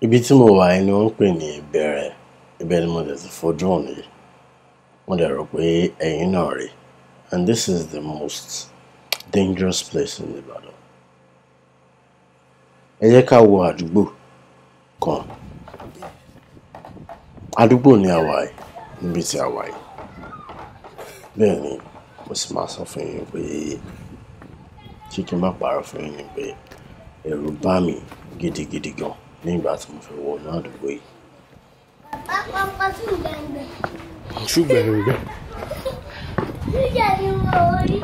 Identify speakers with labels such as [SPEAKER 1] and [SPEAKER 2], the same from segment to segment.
[SPEAKER 1] Ibi tí mo wà yìí ni wọ́n ń pè ní Ìbẹ̀rẹ̀. Ibẹ̀ ni mo dẹ̀ ti fo drone yìí. Mo dẹ̀ rò pé ẹ̀yin náà rí. And this is the most dangerous place in Ibadan. Ẹ jẹ́ ká wo àdúgbò kan. Àdúgbò ni a wà yìí, níbi tí a wà yìí. Bẹ́ẹ̀ ni, mo sì máa sọ fún yín pé ṣé kí n má parọ́ fún yín ni pé ẹ̀rù bá mi gidigidi gan nígbà tí mo fẹ́ wọ inú àdúgbò yìí.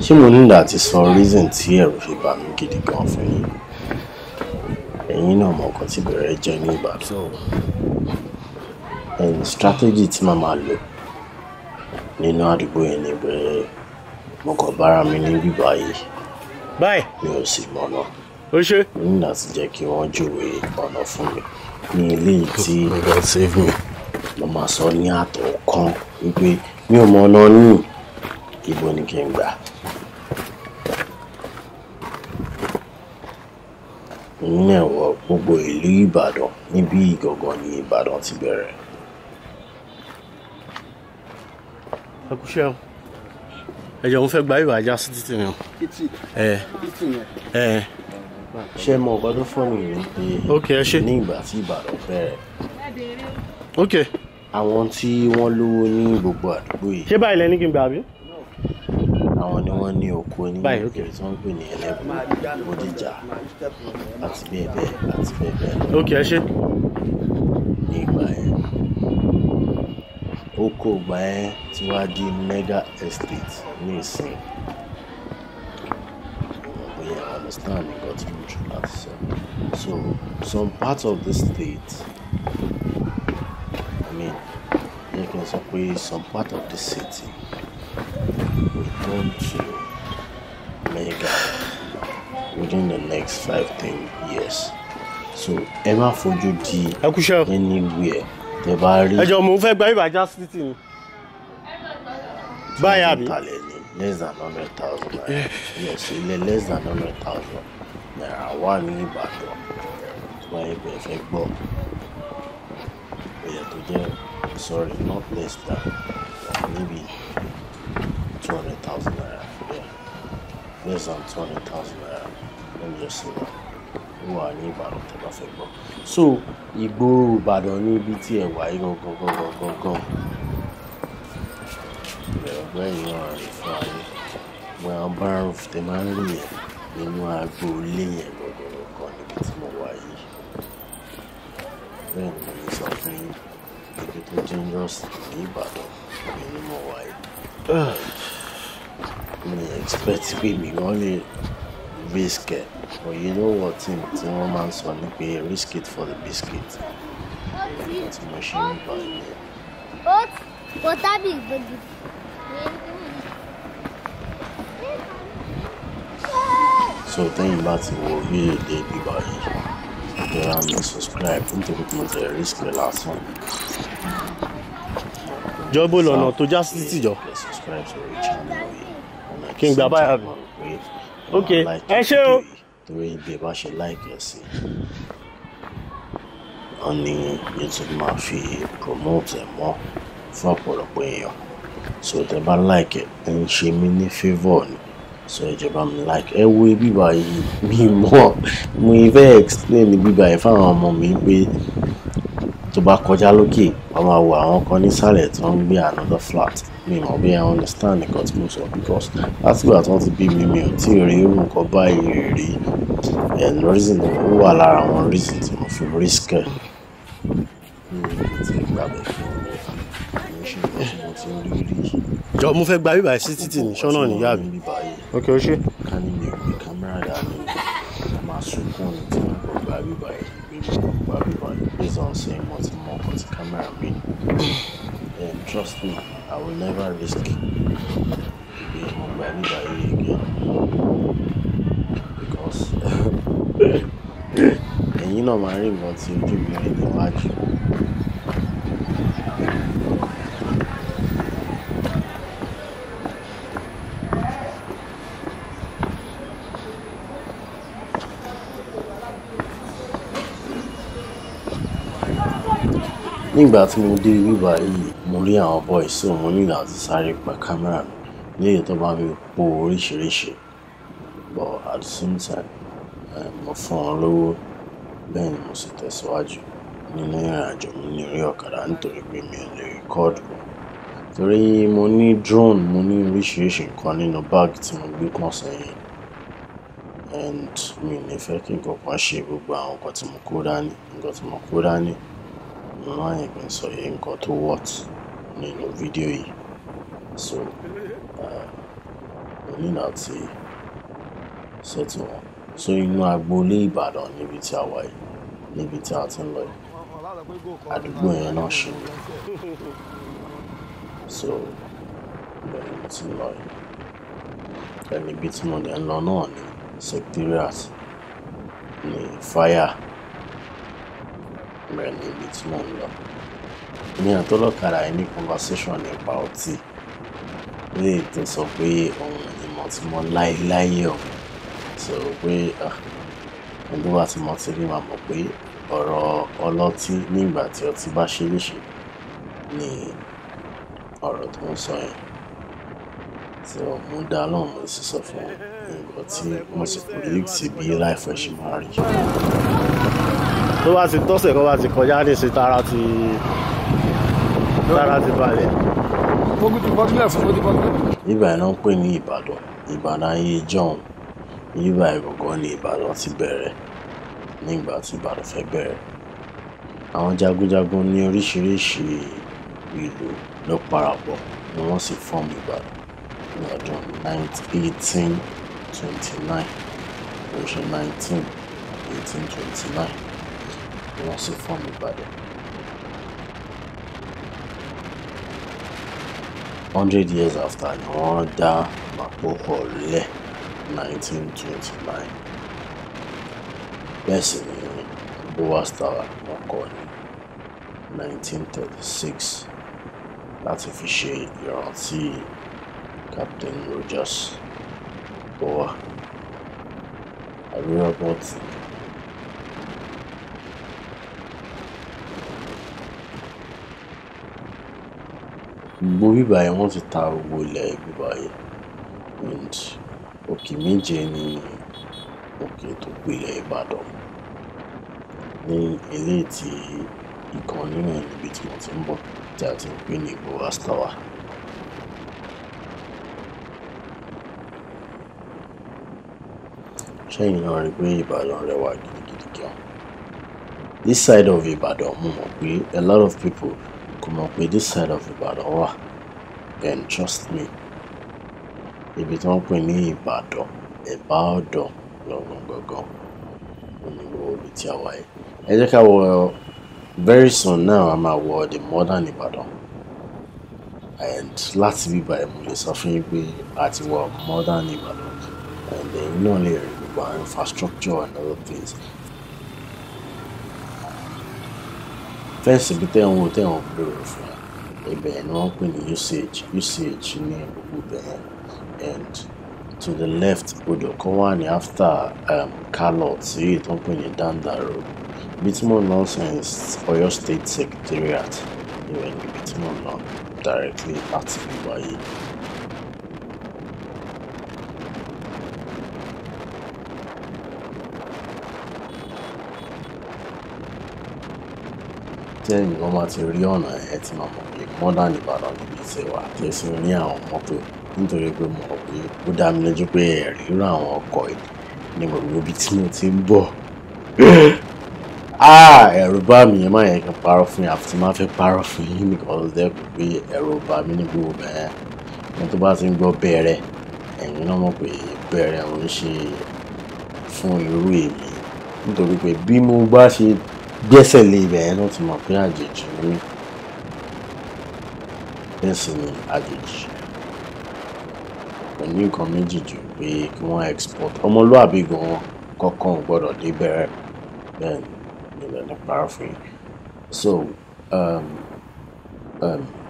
[SPEAKER 1] Ṣé mo ní láti sọ reason tí ẹ̀rù fi bà mí gidi gan fún yín? Ẹ̀yin náà mọ nǹkan tí Ìbẹ̀rẹ̀ jẹ́ ní Ìbàdàn. And strategy tí màá máa lò nínú àdúgbò yẹn ni pé mo kàn bára mi ní bíbá yìí.
[SPEAKER 2] Báyìí.
[SPEAKER 1] Mi ò sì mọ̀nà.
[SPEAKER 2] Ó ṣe.
[SPEAKER 1] Mo ní láti jẹ́ kí wọ́n júwe ọ̀nà fún mi ní ilé tí
[SPEAKER 2] God save me.
[SPEAKER 1] Mo máa sọ ní àtọ̀kàn wípé mi ò mọ ọ̀nà ní ibo ni kí n gbà. Èmi náà wọ gbogbo ìlú Ìbàdàn níbí ìgangan ní Ìbàdàn ti bẹ̀rẹ̀.
[SPEAKER 2] Ẹ kú iṣẹ́ o. Ẹ jọ̀ọ́ mo fẹ́ gba ìwà ajá sí títì ni o.
[SPEAKER 3] Títì.
[SPEAKER 2] Ẹ.
[SPEAKER 3] Títì yẹn.
[SPEAKER 2] Ẹ.
[SPEAKER 1] Ṣé mo nǹkan tó fọ́ mi ni pé
[SPEAKER 2] Ok, ẹ ṣé.
[SPEAKER 1] ní ìgbà tí Ìbàdàn bẹ̀rẹ̀.
[SPEAKER 2] Ok.
[SPEAKER 1] Àwọn tí wọ́n lówó ní gbogbo àdúgbò yìí.
[SPEAKER 2] Ṣé báyìí lẹ ní kí n gbà bí?
[SPEAKER 1] Àwọn ni wọ́n ní oko ní
[SPEAKER 2] Báyìí, ok.
[SPEAKER 1] ibi tí wọ́n ń pè ní Ẹlẹ́bù, Bódìjà àti bẹ́ẹ̀ bẹ́ẹ̀ àti bẹ́ẹ̀ bẹ́ẹ̀ lọ.
[SPEAKER 2] Ok, ẹ ṣé.
[SPEAKER 1] Ní ìgbà yẹn, oko ìgbà yẹn ti wá di mega estate ní ìsìn. Bóyá I understand nǹkan tí mo try láti sọ. So some parts of the state, I mean, jẹ́ kí n sọ pé some part of the city will turn to mega within the next 5-10 years. So ẹ má fojú di
[SPEAKER 2] Ẹ kú iṣẹ́ o.
[SPEAKER 1] anywhere tẹ bá rí.
[SPEAKER 2] Ẹ jọ̀ọ́ mo fẹ́ gba ìwà ajá sí títì ni. Báyìí àbí?
[SPEAKER 1] Talẹ̀ ní less than 100,000 naira. Yes, ilé less than 100,000 naira wà ní Ìbàdàn. Tó bá yẹ pé ẹ fẹ́ gbọ́. Ilẹ̀ tó jẹ́ sorry not less than maybe 200,000 naira. Yeah. Less than 200,000 naira. Let me just say that. Ó wà ní Ìbàdàn tẹ́ bá fẹ́ gbọ́. So ìgboro Ìbàdàn ní ibi tí ẹ wà yìí gangan gangan gangan. Ìbẹ̀rẹ̀ yìí náà rí fún ayé. Wọ́n bá ń tẹ máa ń rí yẹn nínú agboolé yẹn gangan gangan níbi tí mo wà yìí. Bẹ́ẹ̀ ni mo lè sọ fún yín ibi tó dangerous ní Ìbàdàn ni mo wà yìí. Mi expect pé mi gan lè risk ẹ̀, but you know what team tí wọ́n máa ń sọ ni pé risk it for the biscuit. Nǹkan tí mo ṣe ń bá yẹn. So tẹ́yìn bá ti wo bí èdè bíbá yìí, ẹ bá mi subscribe nítorí pé mo tẹ̀ risk ẹ̀ lásán.
[SPEAKER 2] Jọ bó lọ̀nà tó já sí títì jọ.
[SPEAKER 1] Ẹ subscribe sórí channel yìí.
[SPEAKER 2] Kí n gbà báyìí àbí? Ok, ẹ ṣé o.
[SPEAKER 1] Torí bí ẹ bá ṣe like ẹ sí, wọ́n ní YouTube máa fi promote ẹ̀ mọ́ fún ọ̀pọ̀lọpọ̀ èèyàn. So tẹ bá like ẹ, ẹ ń ṣe mí ní favour ni. So ẹ jọ̀ọ́ bá mi like. Ẹ wo ibi báyìí, mi mọ̀, mo fẹ́ explain ibi báyìí fáwọn ọmọ mi pé tó bá kọjá lókè, wọ́n máa wo àwọn kan nísàlẹ̀ tó ń gbé another flat. Mi mọ̀ bí I understand nǹkan tí mo sọ because látìgbà tí wọ́n ti bí mi, mi ò tí ì rí irú nǹkan báyìí rí. And reason ó wà lára àwọn reason tí mo fi risk ẹ̀. Mi ò tí ì gbàgbé fún mi. Kì í ṣe nǹkan tí mo ti rí rí.
[SPEAKER 2] Jọ mo fẹ́ gba bíbá sí títì ní ṣọ́nà níyà mi. Ok, ó ṣé.
[SPEAKER 1] Ká ní mi ò gbé kámẹ́rà dání, mo máa sunkún ni tí mo kò gba bíbá yìí, pé mo kò gba bíbá yìí. Based on saying mo ti mọ nǹkan tí kámẹ́rà mi. And trust me, I will never risk pé mo gba bíbá yìí again. Because ẹ̀yin náà máa rí nǹkan tí ojú mi rí níwájú. Nígbà tí mo dé ibi báyìí, mo rí àwọn boys, so mo ní láti sáré pa camera mi ní èyí tó bá mi po oríṣiríṣi. But at the same time, mo fún wọn lówó, bẹ́ẹ̀ ni mo sì tẹ̀síwájú nínú ìrìnàjò mi ní orí ọ̀kadà nítorí pé mi ò lè record mọ́. Torí mo ní drone, mo ní oríṣiríṣi nǹkan nínú bag tí mo gbé pọ̀n sẹ́yìn, and mi ò ní fẹ́ kí nǹkan kan ṣe gbogbo àwọn nǹkan tí mo kó dání. Nǹkan tí mo kó dání, mo máa yẹ kí n sọ yìí nǹkan tó worth nínú fídíò yìí. So, mo ní láti settle wọn. So inú agboolé Ìbàdàn níbi tí a wà yìí, níbi tí a ti ń lọ yìí, àdúgbò yẹn náà ṣì ni. So ibẹ̀ ni mo ti ń lọ yìí. Ẹni ibi tí mo dẹ̀ ń lọ náà ni Secretariat ní Fire. Ibẹ̀ ni ibi tí mò ń lọ. Èmi àti ọlọ́kadà yìí ní conversation nípa ọtí. Léyìí tó sọ pé òun ò ní mọtí mọ́ láéláé o. So pé ẹni tó bá ti mọtí rí máa mọ̀ pé ọ̀rọ̀ ọlọ́tí nígbà tí ọtí bá ṣe léṣe ni ọ̀rọ̀ tó ń sọ yẹn. So mo dá lóhùn, mo sì sọ fún nǹkan tí mo sì predict bí life ẹ̀ ṣe máa rí.
[SPEAKER 2] Tó bá ti tọ́sẹ̀ kan bá ti kọjá ní ìsìn, tára ti balẹ̀.
[SPEAKER 1] Ibà yẹn náà ń pè ní Ìbàdàn, Ìbàdàn ayé ìjọ́un. Ibà yìí gangan ni Ìbàdàn ti bẹ̀rẹ̀ nígbà tí Ìbàdàn fẹ́ bẹ̀rẹ̀. Àwọn jagunjagun ní oríṣiríṣi ìlú ló parapọ̀ ni wọ́n sì form Ìbàdàn ní ọdún 1829. Kò ṣe 19, 1829 ni wọ́n sì form Ìbàdàn. 100 years after ni wọ́n dá Mapo Hall lẹ̀, 1929. Bẹ́ẹ̀ sì ni Bower's Tower wọ́n kọ́ ní 1936 láti fi ṣe ìrántí Captain Rogers Bower àbí Robert. Gbogbo ibí báyìí wọ́n ti ta gbogbo ilẹ̀ ibí báyìí, and òkè méje ni òkè tó pilẹ̀ Ìbàdàn. Ní eléyìí tí ìkan nínú ẹ̀ níbi tí mo ti ń bọ̀ tí a ti ń pè ní Bower's Tower. Ṣẹ́yìn náà rí pé Ìbàdàn rẹwà gidigidi gan. This side of Ìbàdàn, mo mọ̀ pé a lot of people kò mọ̀ pé this side of Ìbàdàn wà, and trust me, ibi tí wọ́n ń pè ní Ìbàdàn, ẹ̀bá ọ̀dàn gangan gangan, òun ní gbogbo ibi tí a wà yìí. Ẹ jẹ́ ká wọ very soon now, a máa wọ the modern Ìbàdàn, and láti ibí báyìí mo lè sọ fún yín pé a ti wọ modern Ìbàdàn, and ẹ̀yin náà lè rí gbogbo àwọn infrastructure and other things. Fence ibi tẹ́ ń wò, tẹ́ ń wò blue roof yẹn, ibẹ̀ ni wọ́n ń pè ní UCH. UCH ní gbogbo ibẹ̀ yẹn, and to the left, odò kan wà ní after car lot èyí tó ń pè ní Danda Road. Ibi tí mò ń lọ sìn is Ọ̀yọ́ State Secretariat. Ibẹ̀ ni ibi tí mò ń lọ directly láti ibi báyìí. Tí ẹ̀yin gan bá ti rí ọ̀nà, ẹ ti máa mọ̀ pé modern Ìbàdàn níbi tí wà, tí ẹ sì rí àwọn mọ́tò, nítorí pé mo mọ̀ pé ó dá mi lójú pé ẹ rí irú àwọn ọkọ̀ yìí ní gbogbo ibi tí mo ti ń bọ̀. Ah, ẹ̀rù bá mi, ẹ má yẹ kí n parọ́ fún yín, àfi tí máa fẹ́ parọ́ fún yín nìkan ló jẹ́ pé ẹ̀rù bà mí ní gbogbo bẹ́ẹ̀. Ẹni tó bá ti ń gbọ́ bẹ̀rẹ̀, ẹ̀yin náà mọ̀ pé bẹ̀rẹ̀ ò ń ṣe fún irú èmi. Nítorí pé bí mo bá ṣe gbẹ́sẹ̀ lé ibẹ̀ yẹn náà ti mọ̀ pé àjèjì ni mí. Bẹ́ẹ̀ sì ni àjèjì kò ní nǹkan méjì ju pé kí wọ́n export. Ọmọlúàbí gan kankan ò gbọdọ̀ dé bẹ̀rẹ̀. Bẹ́ẹ̀ ni, mi ò ní parọ́ fún yín. So,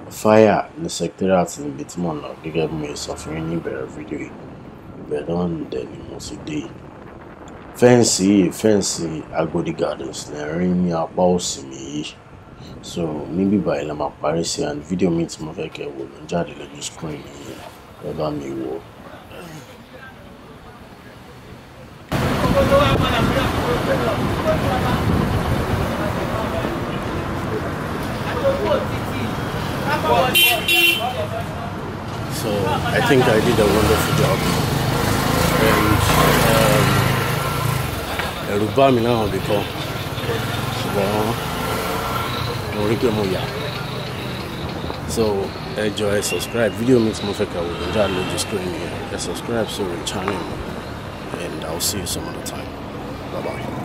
[SPEAKER 1] Fire ní Secretariat níbi tí mò ń lọ gẹ́gẹ́ bí mo ṣe sọ fún yín ní ìbẹ̀rẹ̀ fídíò yìí. Ibẹ̀ náà dẹ̀ ni mo ti dé yìí. Fence yìí, fence Agodi Gardens lẹ̀ ń rí ní apá òsì mi yìí. So níbí báyìí la máa parí sí, and video mi tí mo fẹ́ kẹ́ wò ló ń jáde lójú screen yìí. Ẹ bá mi wò. So I think I did a wonderful job, and ẹ̀rù bá mi láwọn ibì kan, ṣùgbọ́n mo rí pé mo yà. So ẹ jọ̀ọ́, ẹ subscribe. Video mi tí mo fẹ́ kẹ́ wò ló ń jáde lójú screen yẹn. Ẹ subscribe sórí channel mi, and I'll see you some other time. Bye bye.